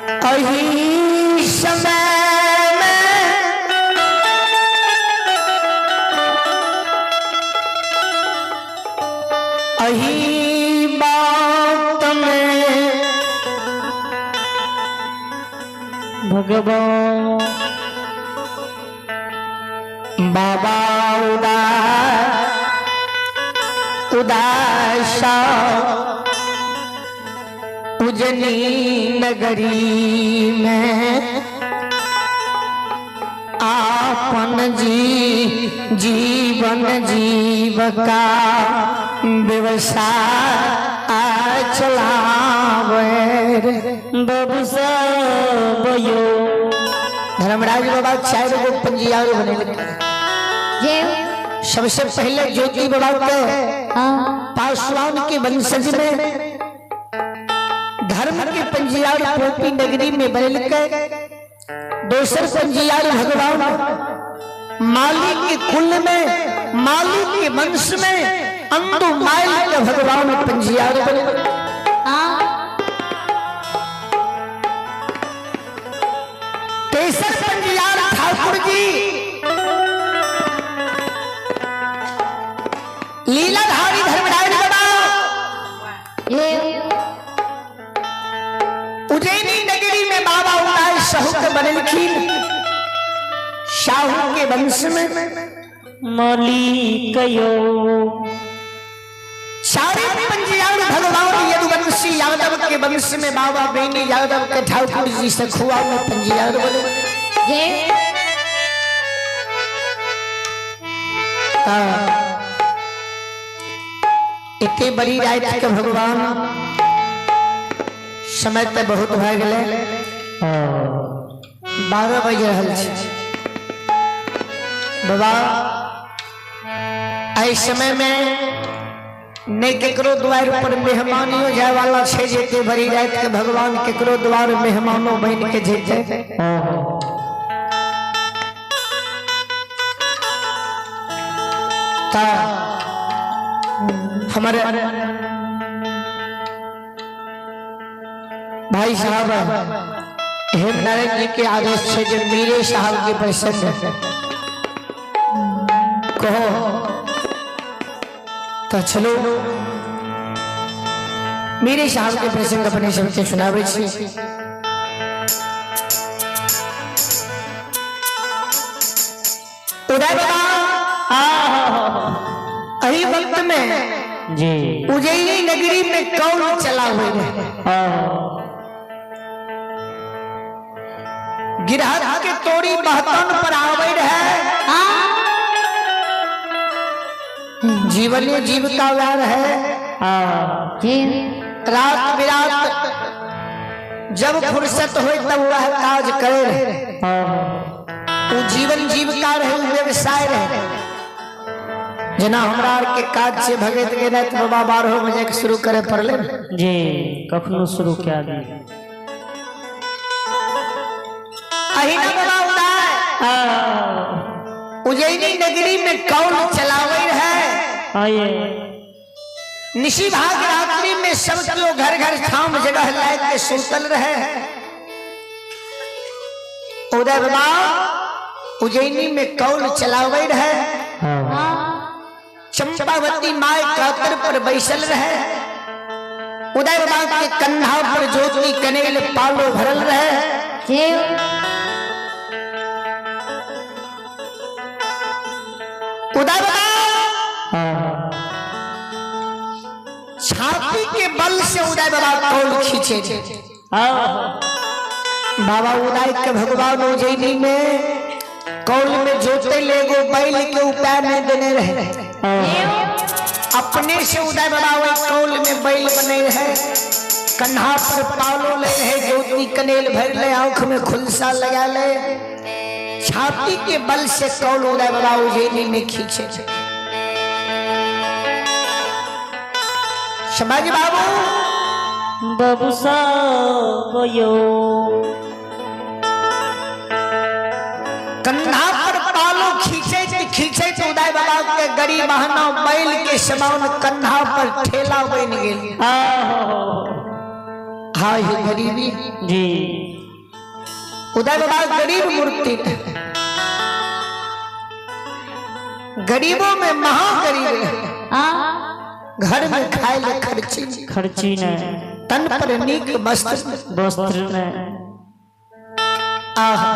अही समय में अही बात में भगवान बाबा उदासा उजनी नगरी में आपन जी जीवन जीव का व्यवसाय चलावे। बाबू साहब यो धर्मराज बाबा 4 गो पंजियार बनेलकै। सबसे पहले ज्योति बाबा के पासवान के वंशज में धर्म के पंजियार पोपी नगरी में बनेलकै। दोसर पंजियार भगवान माली के कुल में माली के वंश में अंदु माइल के भगवान पंजियार बनेलकै। तेसर पंजियार ठाकुर जी लीलाधारी धर्मराज बाबा उज्जैनी नगरी में बाबा उदाय साहू के बनेलखिन। साहू के वंश में मालिक यो सारे पंजियार भगवान यदुवंशी यादव के वंश में बाबा बेनी यादव के ठाकुर जी सखुआ में पंजियार बने। इतने बड़ी रात के भगवान समय तो बहुत भय गए, 12 बज रहा है बाबा। एहि समय में नहीं केकरो द्वार पर मेहमानियो जाए वाला छे, जेते बड़ी रात के भगवान केकरो द्वार मेहमानो बन के जेते। ता हमारे भाई साहब हेमनारायण जी के आदेश से जो मीरे साहब के प्रसंग कहो तो चलो मीरे साहब के प्रसंग अपने सबके सुनावे छी। उदय बाबा अही वक्त में जी उज्जैनी नगरी में कौन चला हुए रहे। गिरहत के तोड़ी बहतन पर आवे रहे, जीवने जीव का व्यार है। रात बिरात जब फुर्सत हो तब वह काज करे रहे। वो जीवन जीव का रहे, व्यवसाय रहे। जना हमरा आर के काज से भगत के रात बाबा 12 बजे के शुरू करे पड़ले जी, कखनो शुरू क्या दी। अहिना बाबा उदाय उज्जैनी नगरी में कौन चलावे है। निशी भाग रात्रि में सब लोग घर घर ठाम जगह लायक के सुतल रहे। उदय बाबा उज्जैनी में कौन चलावे रहे। चंपावती my कातर पर बैसल रहे। उदय बाबा के कंधा पर ज्योति कनेल पालो भरल रहे। उदय बाबा छाती के बल से उदय बाबा कौल खींचे। बाबा उदय के भगवान उज्जैनी में कौल में जोते ले गो बैल के उपाय नहीं देने रहे। अपने से उदय बाबा वही कौल में बैल बने रहे। कंधा पर पालो ले रहे, ज्योति कनेल भर ले, आंख में खुलसा लगा ले। छाती के बल से कौल उदय बाबा उज्जैनी में खींचे। समाज बाबू बाबू साहब यो कंधा पर पालो खींचे खींचे तो उदय बाबा के गरीब बहना बैल के समान कंधा पर ठेला बन गेल। हाय गरीबी जी। उदय बाबा गरीब मूर्ति, गरीबों में महागरीब है। घर में खाए ले खर्ची खर्ची नहीं, तन पर नीक वस्त्र वस्त्र नहीं। आहा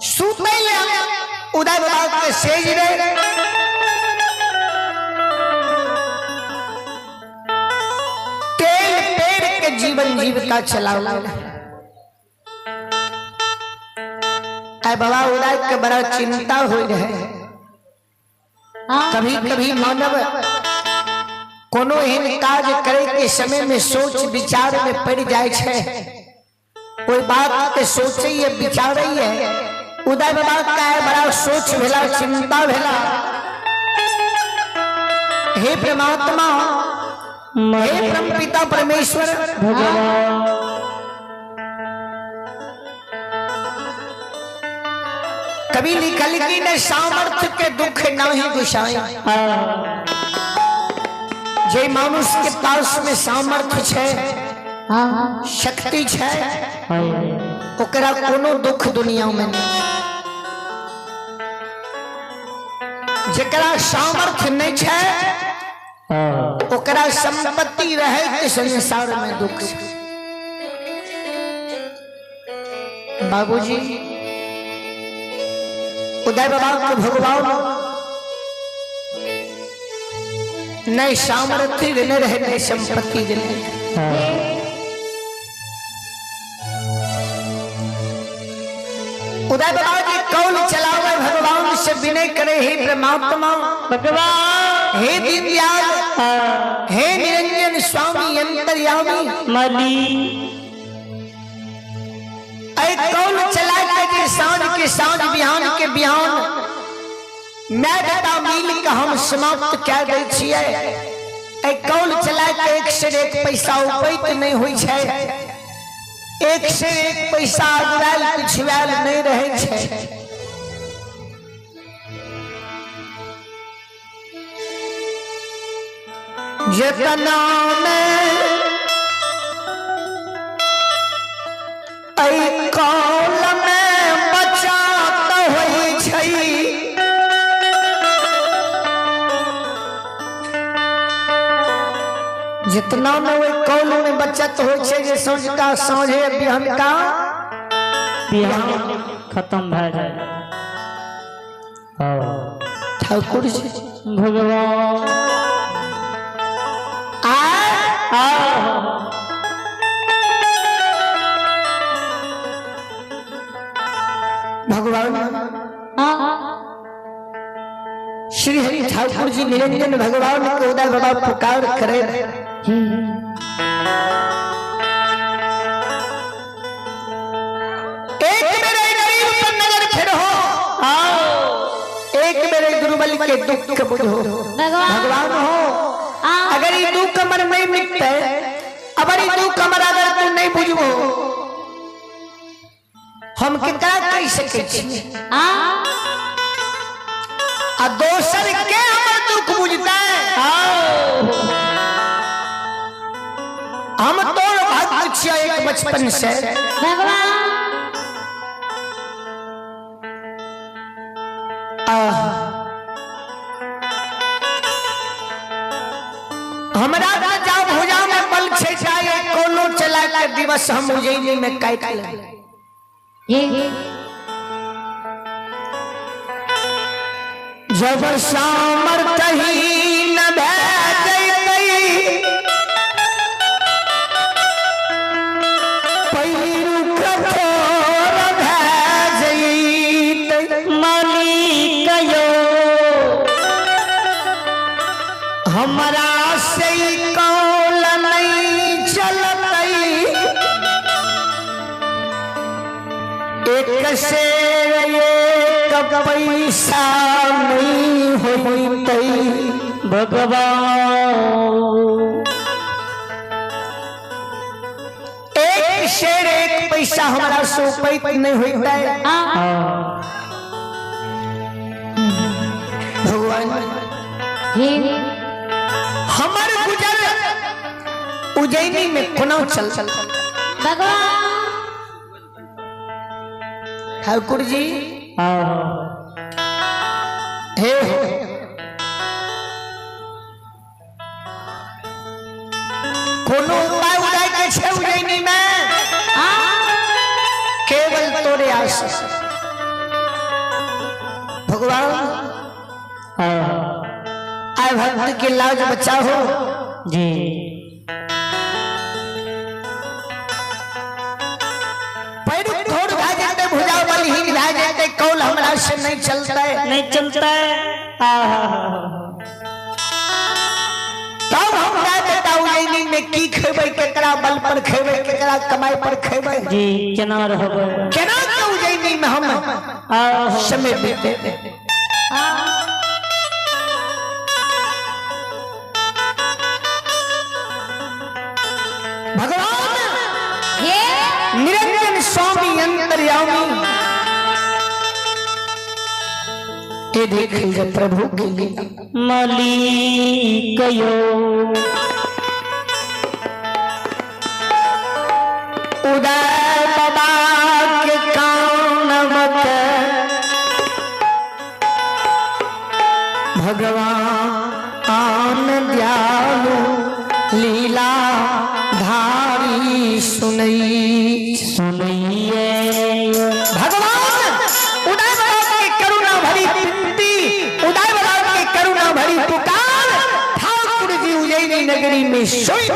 सुतै ले उदय बाबा के सेज रे, तेल पेड़ के जीवन जीविका चलाओ। आय बाबा उदय के बड़ा चिंता हो रहे। कभी कभी मानव कोनो एहन काज करे के समय में सोच विचार में पड़ जाए छे, कोई बात के सोचे है विचारे है। उदय बाबा का है बड़ा सोच भेला, चिंता भेला। हे परमात्मा, हे परम पिता परमेश्वर भगवान, कभी लिखल की ने सामर्थ्य के दुख नहीं गुसाई। जे मनुष्य के पास में सामर्थ्य छे, शक्ति छे, ओकरा कोनो दुख दुनिया में नहीं। जकरा सामर्थ्य नहीं छे ओकरा संपत्ति रहे के संसार में दुख छे। बाबूजी उदय बाबा के भगवान नहीं सामर्थ्य देने रहे, नहीं संपत्ति देने। उदय बाबा जी कौन चलावे भगवान से विनय करे, हे परमात्मा भगवान, हे दीनदयाल, हे निरंजन स्वामी अंतर्यामी मली, ऐ कौन चला के सांझ के सांझ बिहान के बिहान मैं बेटा मिल के हम समाप्त कह दै छियै। ऐ कौल चला के एक से एक पैसा उपैत नहीं होइ छै, एक से एक पैसा अगुआयल पिछुआयल नहीं रहै छै। जितना में ऐ कौल में बचात होइ छै, जितना में वही कौल में बचत होइ छै जे साँझका साँझे बिहनका बिहान खत्म भए जाए। ठाकुर जी भगवान आ भगवान श्री हरि ठाकुर जी निरंजन भगवान के उदय बाबा पुकार करे। एक मेरे गरीब पर नजर फेरो, एक मेरे दुर्बल के दुख बुझो। भगवान हो, अगर ये दुख कमर नहीं मिटते, अगर ये दुख कमर अगर तू नहीं बुझबो, हम केकरा कहि सकै छी? आ दोसर के हमर दुख बुझतै? हम तोर भक्त छियै एक बचपन से। हमरा राजा भुजा में बल छै चाहे कोनो चला के दिवस हम उजैनी में काटि लेबै। जब सामर्थ्यहीन भए जैतै, पैर कठोर भए जैतै। मालिक यो हमरा से कौल नहीं चलतै, एक से एक पैसा नहीं होतै। भगवान एक शेर एक पैसा हमारा से उपैत नहीं होतै। भगवान हमर गुजर उज्जैनी में कोना चल। भगवान ठाकुर जी हे हो कोनो उपाय उदाय के छे उजैनी में केवल तोरे आस। भगवान आए भक्त के लाज बचाओ जी। पैर थोड़ भा जेते भुजा बलहीन भा जेते कौल हमरा से नहीं चलता है नहीं चलता है। तब हम ना बेटा उजैनी में की खेबै, केकरा बल पर खेबै, केकरा कमाई पर खेबै जी, केना रहबै, केना के उजैनी में हम समय बीते। भगवान निरंजन स्वामी अंतर्यामी ये देख लीजिए प्रभु की लीला। मालिक यो उदय बाबा के कानवत भगवान दयालु लीला धारी सुनई सुनइए। भगवान उदय बाबा के करुणा भरी विनती, उदय बाबा के करुणा भरी पुकार, ठाकुर जी उजैनी नगरी में सोई।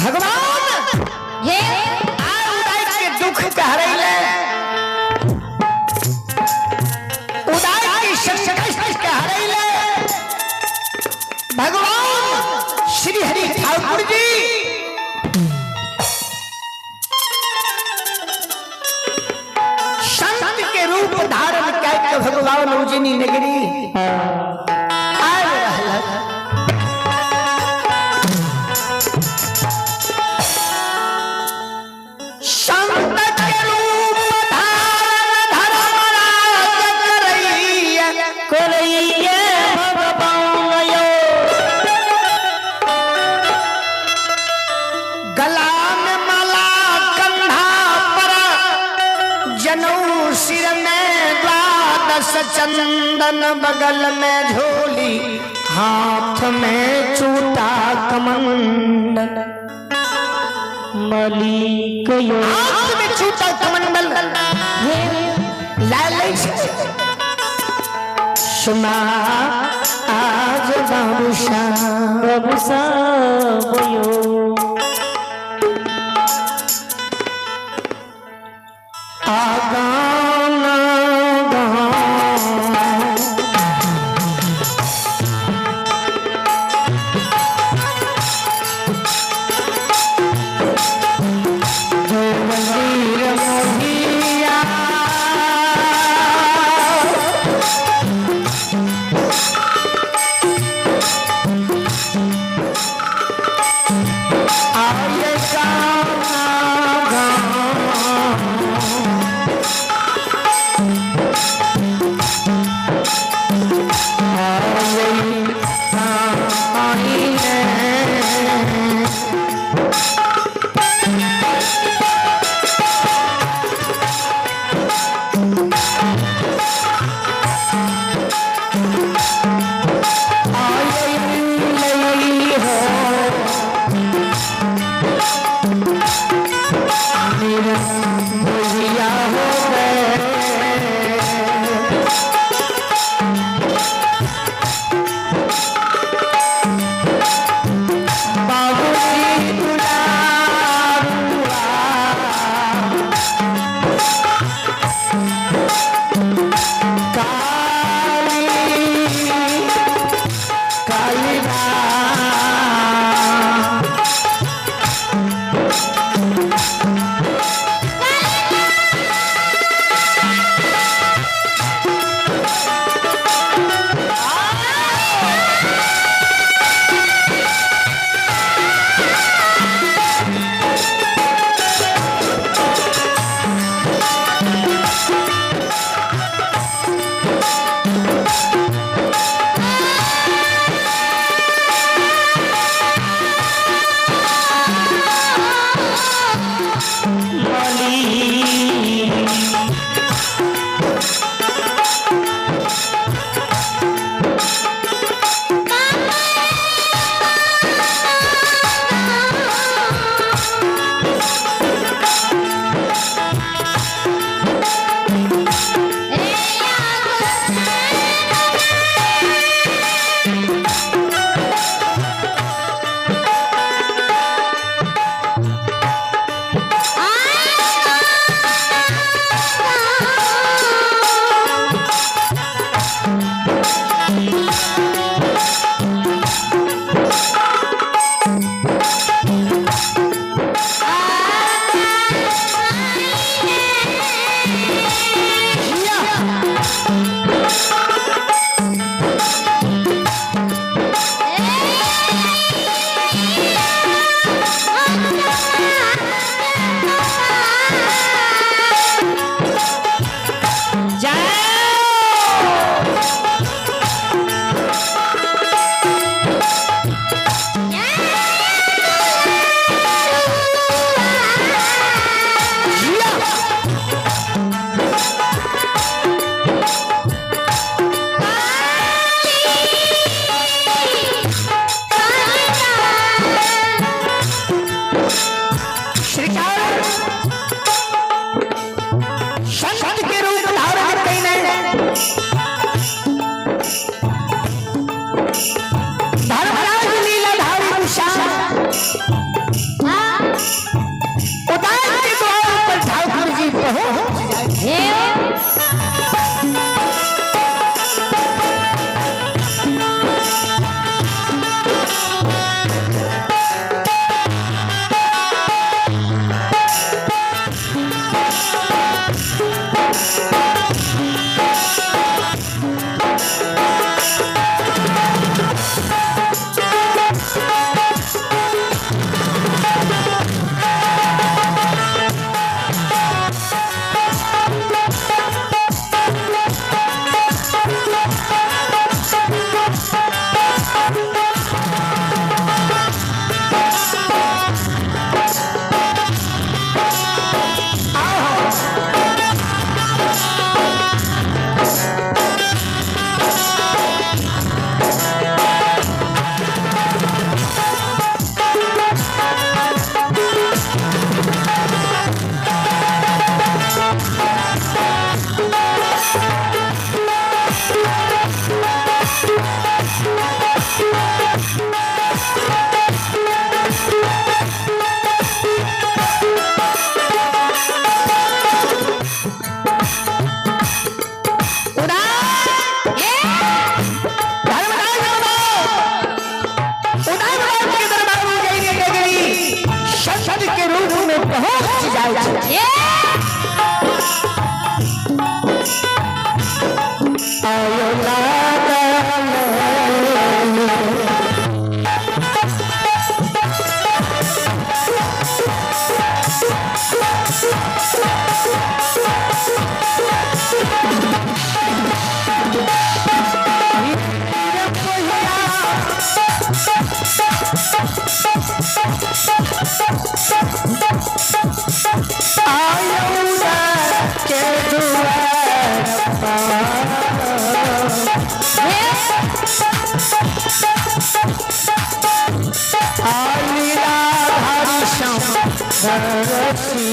भगवान ये उदय के दुख के हरैले, उदय के संकट के हरैले भगवान श्री हरि ठाकुर जी। संत के रूप धारण करके भगवान उजैनी नगरी आए रहला। संत के रूप धारण धर्मराज करैया करैया भगवान यो गला में माला कंधा पर जनऊ सिर में द्वादश चंदन बगल में झोली हाथ में चूटा कमंडल। मालिक यो हाथ में चूटा कमंडल लाल सुना आज बाबू बाबू साहब यो आगाना जो मंदिर मोहिया जाइ छै। आयो लागल के दुआर आलीला हरि श्याम धरती।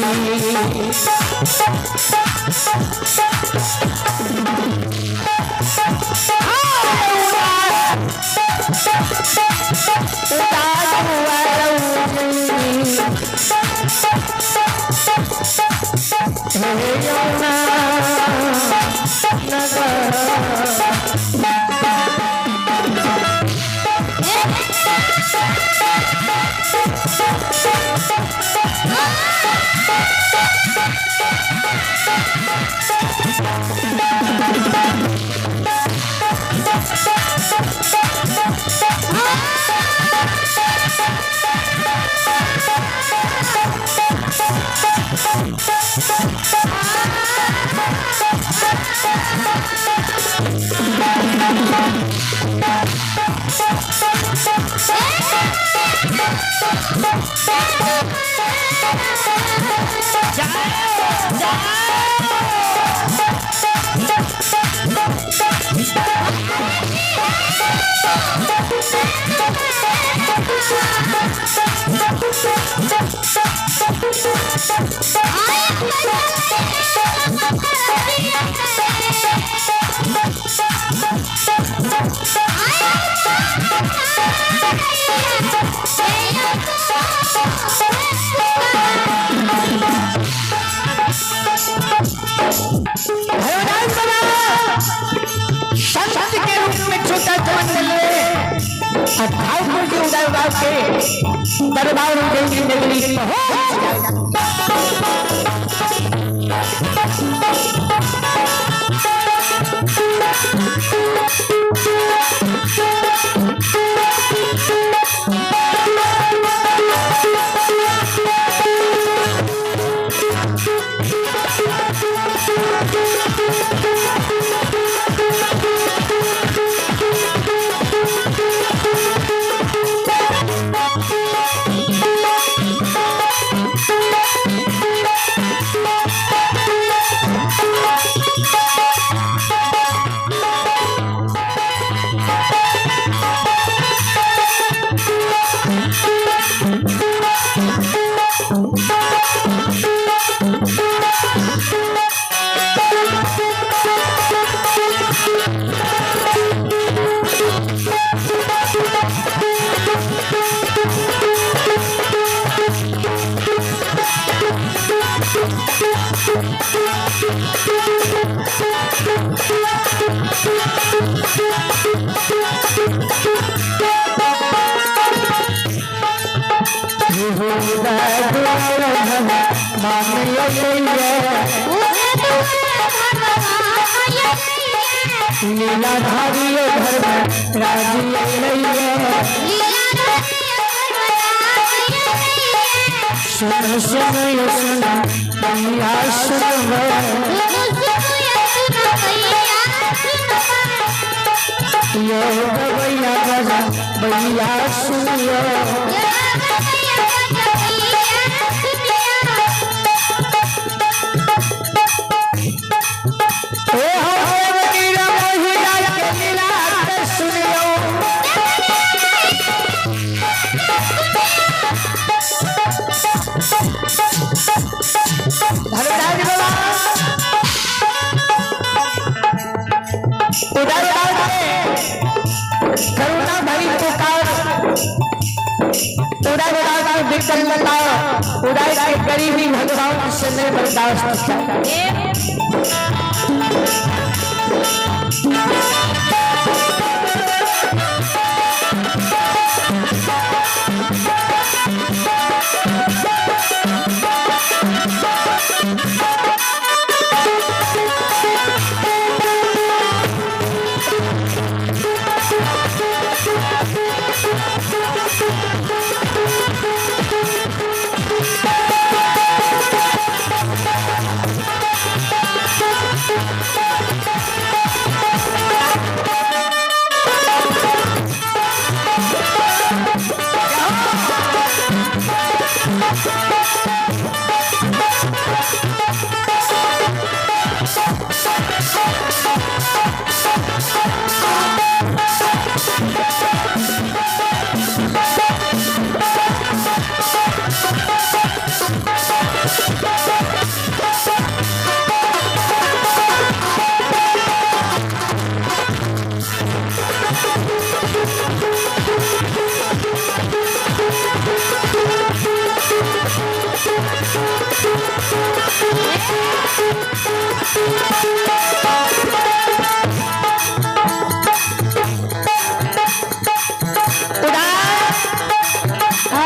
संत के रूप में छोटा जन्म ले ठाकुर जी उदय के दरबार में नगरी पहुंच जाएगा। लीलाधारी धर्म राजी सुन सुन सुन मैया सुन यो भैया भैया सुनियो। उदय के गरीबी भगवान से नहीं बर्दाश्त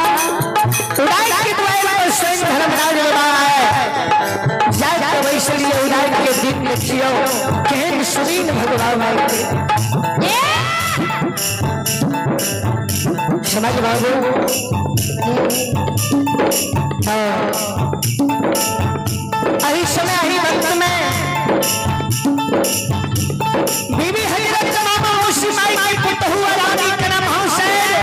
उड़ाई के द्वार पर स्वयं धर्मराज बाबा आए जाय के वैसलिए उड़ाई के दीप देखियो केहन सुरीन भगवान आए समझ बाबू। हाँ, अही समय अही वक्त में बीबी हजरत मामा मौसी माई की पुतहु रानी के नाम हुसैन।